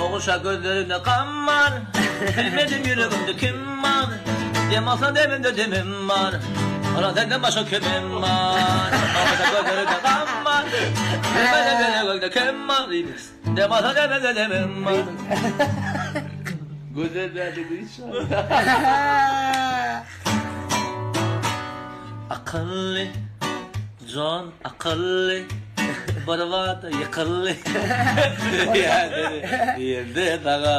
Oguşa gözlerinde gam bar, Bilmedim ýüregimde kim bar, Dem alsa demimde demim bar, Ola senden başga kimim bar. Oguşa gözlerinde gam bar, Bilmedim ýüregimde kim bar, Remix. Dem alsa demimde demim bar. Gözel bäde güýç Akylly Jon akylly bir bada ýykyldy Diýende saňa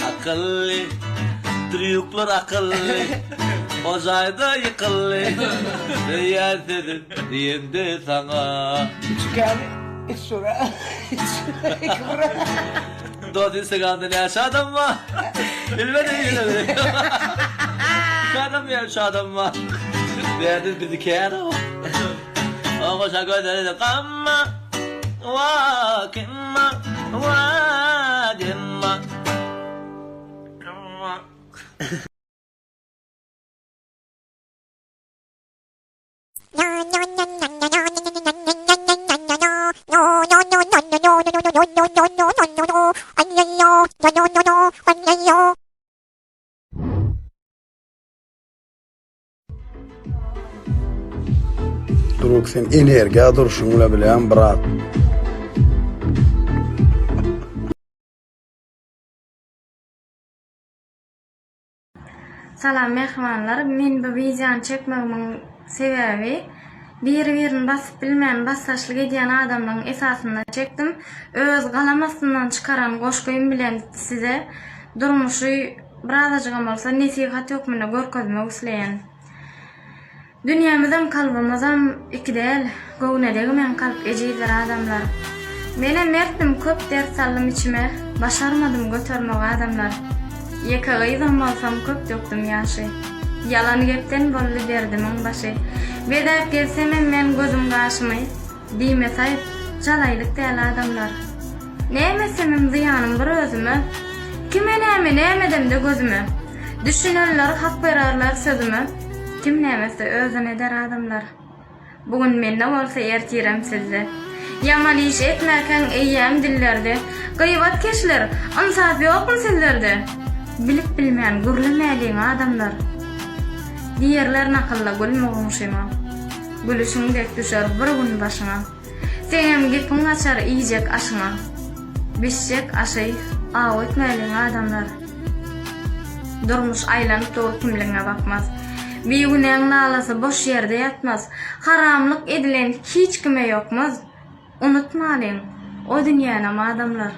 akylly Trýuklar akylly o jaýda ýykyldy Söýýän sözüm diýende saňa. Üç ikäni üç şura üç iki bura. Dos instagramda näçe adam bar? Bilmedim ýöne. Iki adam ýa üç adam bar. Bärde bizi kän o. Oňa gözleri gamma. Wa kimma wa demma. Druk sen energiýa durşuň bilen bilýän brat. Salam mähribanlar men bu wideony çekmegimiň sebäbi biri birini basyp bilmän basdaşlyk edýän adamlaryň esasynda çekdim öz galam astyndan çykaran goşgym bilen size durmuşy birazajygam bolsa nesihat hökmünde görkezmek isleýän. Dünýämizem kalbymyzam iki däl, Göwne degmäň kalp ejizdir adamlar. Menem mertdim köp dert saldym içime, Başarmadym götermegi adamlar. Ýeke gyzam bolsam köp dökdüm ýaşy. Ýalan gepden boldy derdimiň başy. Bezäp gezsemem men gözüm gaşymy, Diýmesi aýyp, jalaýlyk däl adamlar. Näme etsemem zyýanym bir özüme, Kime näme näme edemde gözüme. Düşünenler hak bererler sözüme, Kim näme etse özüne eder adamlar. Bu gün mende bolsa ertirem sizde. Ýaman iş etmäkäň eýýäm dillerde, Gybatkeşler, ynsap ýokmy sizlerde? Bilip bilmän gürlemäliň adamlar. Diýerler nakylda gülme goňşyňa. Gülüşiň dek düşer bir gün başyňa. Seňem gepiň gaçar iýjek aşyňa. Bişjek aşy aw etmäliň adamlar. Durmuş aýlanyp dur kimligiňe bakmaz. Bigünäň nalasy boş ýerde ýatmaz. Haramlyk edilen hiç kime ýokmaz. Unutmalyň o dünýänem adamlar.